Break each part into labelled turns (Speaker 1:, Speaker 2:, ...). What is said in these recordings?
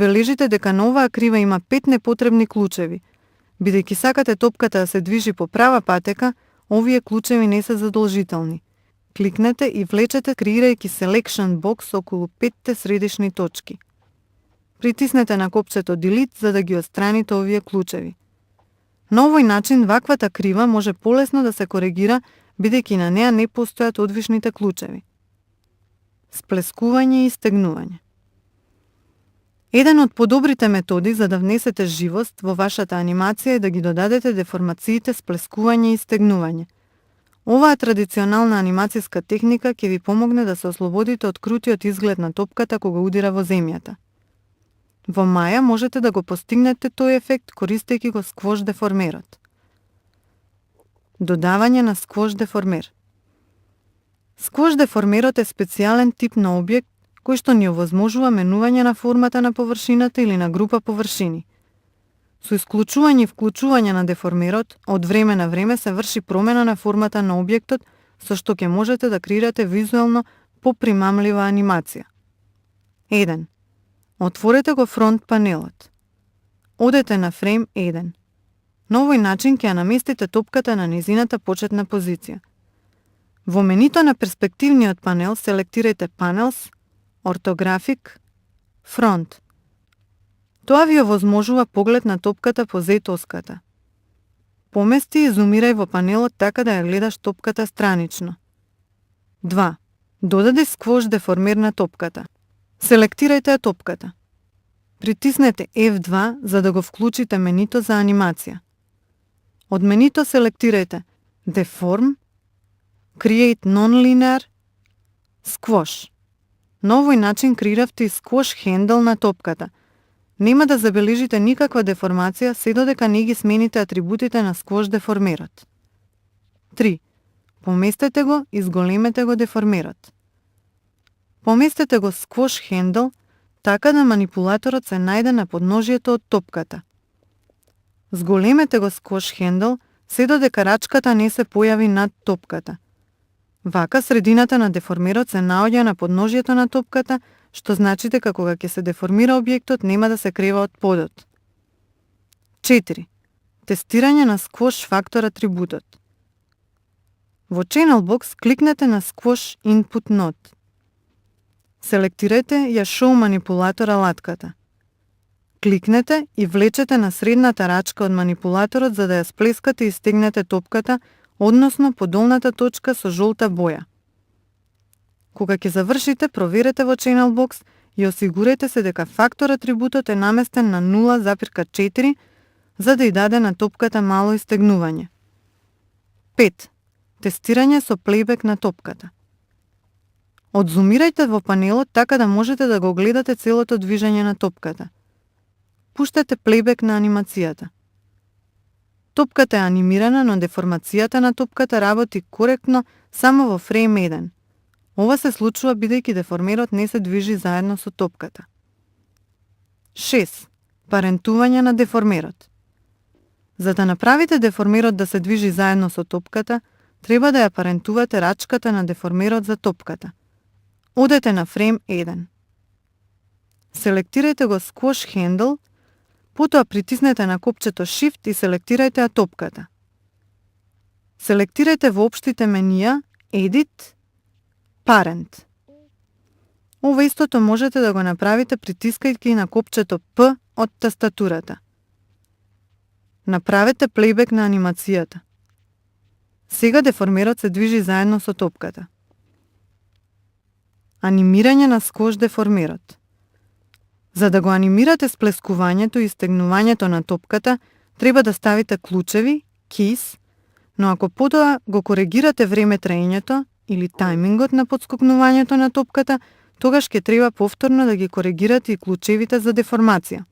Speaker 1: Бележите дека на оваа крива има 5 непотребни клучеви. Бидејќи сакате топката да се движи по права патека, овие клучеви не се задолжителни. Кликнете и влечете креирајќи Selection Box околу 5 средишни точки. Притиснете на копчето Delete за да ги отстраните овие клучеви. На овој начин ваквата крива може полесно да се коригира, бидејќи на неа не постојат одвишните клучеви. Сплескување и стегнување. Еден од подобрите методи за да внесете живост во вашата анимација е да ги додадете деформациите сплескување и стегнување. Оваа традиционална анимацијска техника ќе ви помогне да се ослободите од крутиот изглед на топката кога удира во земјата. Во Маја можете да го постигнете тој ефект користејќи го сквош деформерот. Додавање на сквош деформер. Сквош деформерот е специјален тип на објект кој што ни овозможува менување на формата на површината или на група површини. Со исклучување и вклучување на деформерот, од време на време се врши промена на формата на објектот, со што ќе можете да креирате визуелно попримамлива анимација. 1. Отворете го фронт панелот. Одете на фрейм 1. На овој начин ќе ја наместите топката на незината почетна позиција. Во менито на перспективниот панел селектирајте Panels, Orthographic, Front. Тоа ви овозможува поглед на топката по Z-оската. Помести и зумирај во панелот така да ја гледаш топката странично. 2. Додаде сквош деформер на топката. Селектирајте ја топката. Притиснете F2 за да го вклучите менито за анимација. Од менито селектирајте Deform, Create Non-Linear, Squash. На овој начин креиравте и сквош хендл на топката. Нема да забележите никаква деформација се додека не ги смените атрибутите на сквош деформерот. 3. Поместете го и зголемете го деформерот. Поместете го сквош хендл така да манипулаторот се најде на подножието од топката. Зголемете го сквош хендл се додека рачката не се појави над топката. Вака средината на деформерот се наоѓа на подножието на топката, што значи дека кога ќе се деформира објектот нема да се крева од подот. 4. Тестирање на сквош фактор атрибутот. Во Channel Box кликнете на Squash Input Node. Селектирајте ја Show манипулатор алатката. Кликнете и влечете на средната рачка од манипулаторот за да ја сплескате и стегнете топката, односно по долната точка со жолта боја. Кога ќе завршите, проверете во Channel Box и осигурете се дека фактор атрибутот е наместен на 0,4 за да ја даде на топката мало истегнување. 5. Тестирање со плейбек на топката. Одзумирајте во панелот така да можете да го гледате целото движење на топката. Пуштете плейбек на анимацијата. Топката е анимирана, но деформацијата на топката работи коректно само во фрейм 1. Ова се случува бидејќи деформерот не се движи заедно со топката. 6. Парентување на деформерот. За да направите деформерот да се движи заедно со топката, треба да ја парентувате рачката на деформерот за топката. Одете на фрейм 1. Селектирајте го Squash Handle, потоа притиснете на копчето Shift и селектирајте ја топката. Селектирајте во општите менија Edit, Parent. Ова истото можете да го направите притискајќи на копчето P од тастатурата. Направете плейбек на анимацијата. Сега деформерот се движи заедно со топката. Анимирање на сквош деформерот. За да го анимирате сплескувањето и стегнувањето на топката, треба да ставите клучеви, keys, но ако потоа го коригирате време траењето или тајмингот на подскокнувањето на топката, тогаш ќе треба повторно да ги коригирате и клучевите за деформација.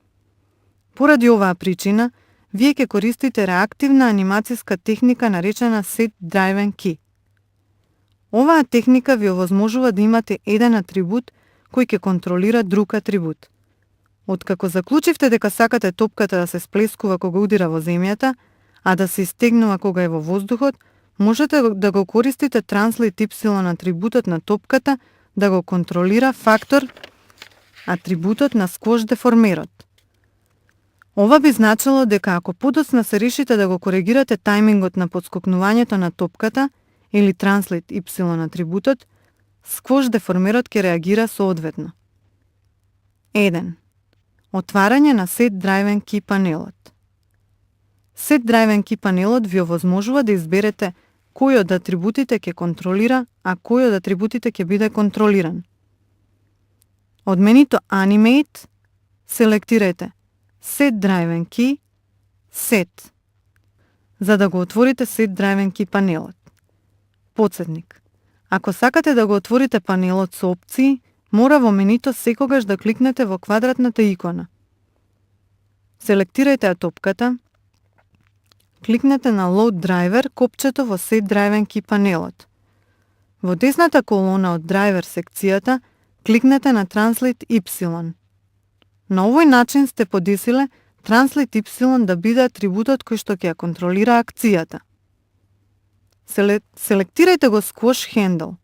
Speaker 1: Поради оваа причина, вие ќе користите реактивна анимацијска техника наречена Set Driven Key. Оваа техника ви овозможува да имате еден атрибут кој ќе контролира друг атрибут. Откако заклучивте дека сакате топката да се сплескува кога удира во земјата, а да се истегнува кога е во воздухот, можете да го користите Translate Y атрибутот на топката да го контролира фактор атрибутот на сквош деформерот. Ова би значило дека ако подоцна се решите да го коригирате тајмингот на подскокнувањето на топката или транслейт Y атрибутот, сквош деформерот ќе реагира соодветно. 1. Отварање на Set Driven Key панелот. Set Driven Key панелот ви овозможува да изберете кој од атрибутите ќе контролира, а кој од атрибутите ќе биде контролиран. Од менито Animate селектирајте Set Driven Key, Set, за да го отворите Set Driven Key панелот. Подсетник. Ако сакате да го отворите панелот со опции, мора во менито секогаш да кликнете во квадратната икона. Селектирајте ја топката, кликнете на Load Driver копчето во Set Driven Key панелот. Во десната колона од Driver секцијата, кликнете на Translate Y. На овој начин сте подесиле Translate Y да биде атрибутот кој што ќе ја контролира акцијата. Селектирајте го Squash Handle.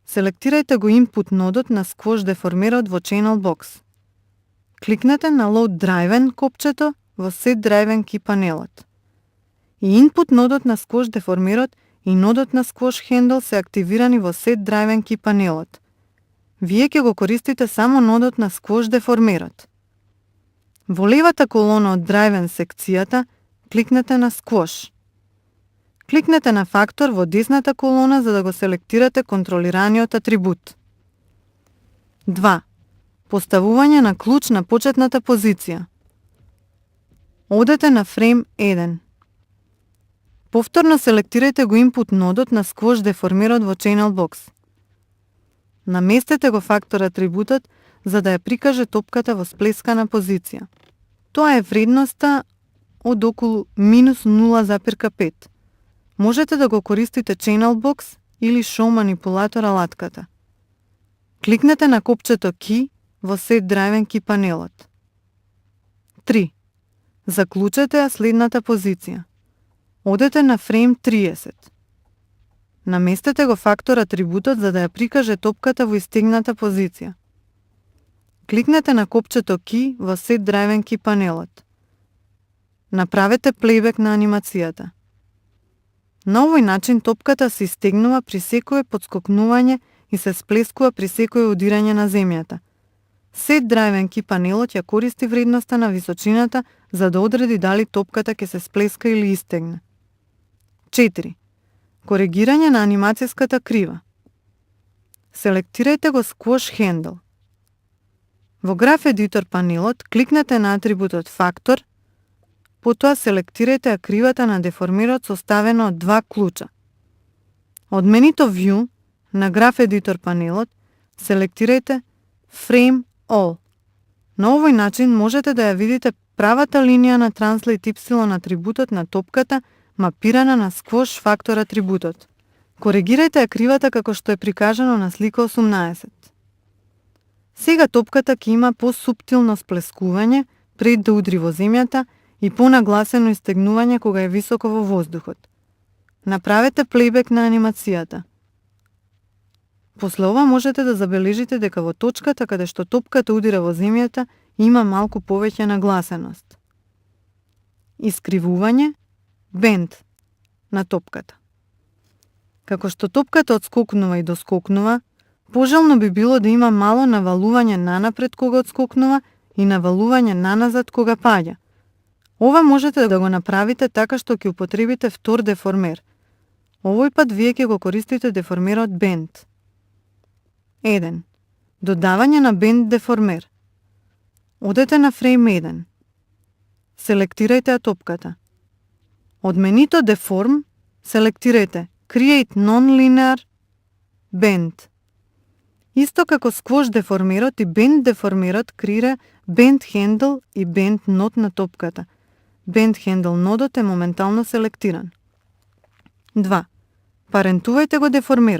Speaker 1: Селектирајте го input нодот на Squash деформерот во Channel Box. Кликнете на Load Driven копчето во Set Driven Key панелот. И input нодот на Squash деформерот и нодот на Squash Handle се активирани во Set Driven Key панелот. Вие ќе го користите само нодот на Squash деформерот. Во левата колона од Driven секцијата, кликнете на Squash. Кликнете на фактор во десната колона за да го селектирате контролираниот атрибут. 2. Поставување на клуч на почетната позиција. Одете на Frame 1. Повторно селектирајте го input нодот на Squash деформерот во Channel Box. Наместете го фактор атрибутот за да ја прикаже топката во сплескана позиција. Тоа е вредноста од околу минус 0,5. Можете да го користите Channel Box или Show манипулатор алатката. Кликнете на копчето Key во Set Driven Key панелот. 3. Заклучете ја следната позиција. Одете на Frame 30. Наместете го фактор атрибутот за да ја прикаже топката во истегната позиција. Кликнете на копчето Key во Set Driven Key панелот. Направете плейбек на анимацијата. На овој начин топката се истегнува при секое подскокнување и се сплескува при секое удирање на земјата. Set Driven Key панелот ја користи вредноста на височината за да одреди дали топката ќе се сплеска или истегне. 4. Коригирање на анимацијската крива. Селектирајте го Squash Handle. Во Graph Editor панелот кликнете на атрибутот Factor, потоа селектирајте ја кривата на деформерот составена од два клуча. Од менито View на Graph Editor панелот селектирајте Frame All. На овој начин можете да ја видите правата линија на Translate Y атрибутот на топката мапирана на Squash фактор атрибутот. Коригирајте ја кривата како што е прикажано на слика 18. Сега топката ќе има посуптилно сплескување пред да удри во земјата и понагласено истегнување кога е високо во воздухот. Направете плейбек на анимацијата. После ова можете да забележите дека во точката каде што топката удира во земјата има малку повеќе нагласеност. Искривување, бенд на топката. Како што топката одскокнува и доскокнува, пожелно би било да има мало навалување нанапред кога одскокнува и навалување наназад кога паѓа. Ова можете да го направите така што ќе употребите втор деформер. Овој пат вие ќе го користите деформерот Bend. 1. Додавање на Bend деформер. Одете на Frame 1. Селектирајте ја топката. Од менито Deform селектирајте Create Non-Linear Bend. Исто како Squash деформерот и Bend деформерот креира Bend Handle и Bend Node на топката. Bend Handle нодот е моментално селектиран. 2. Парентувајте го деформерот.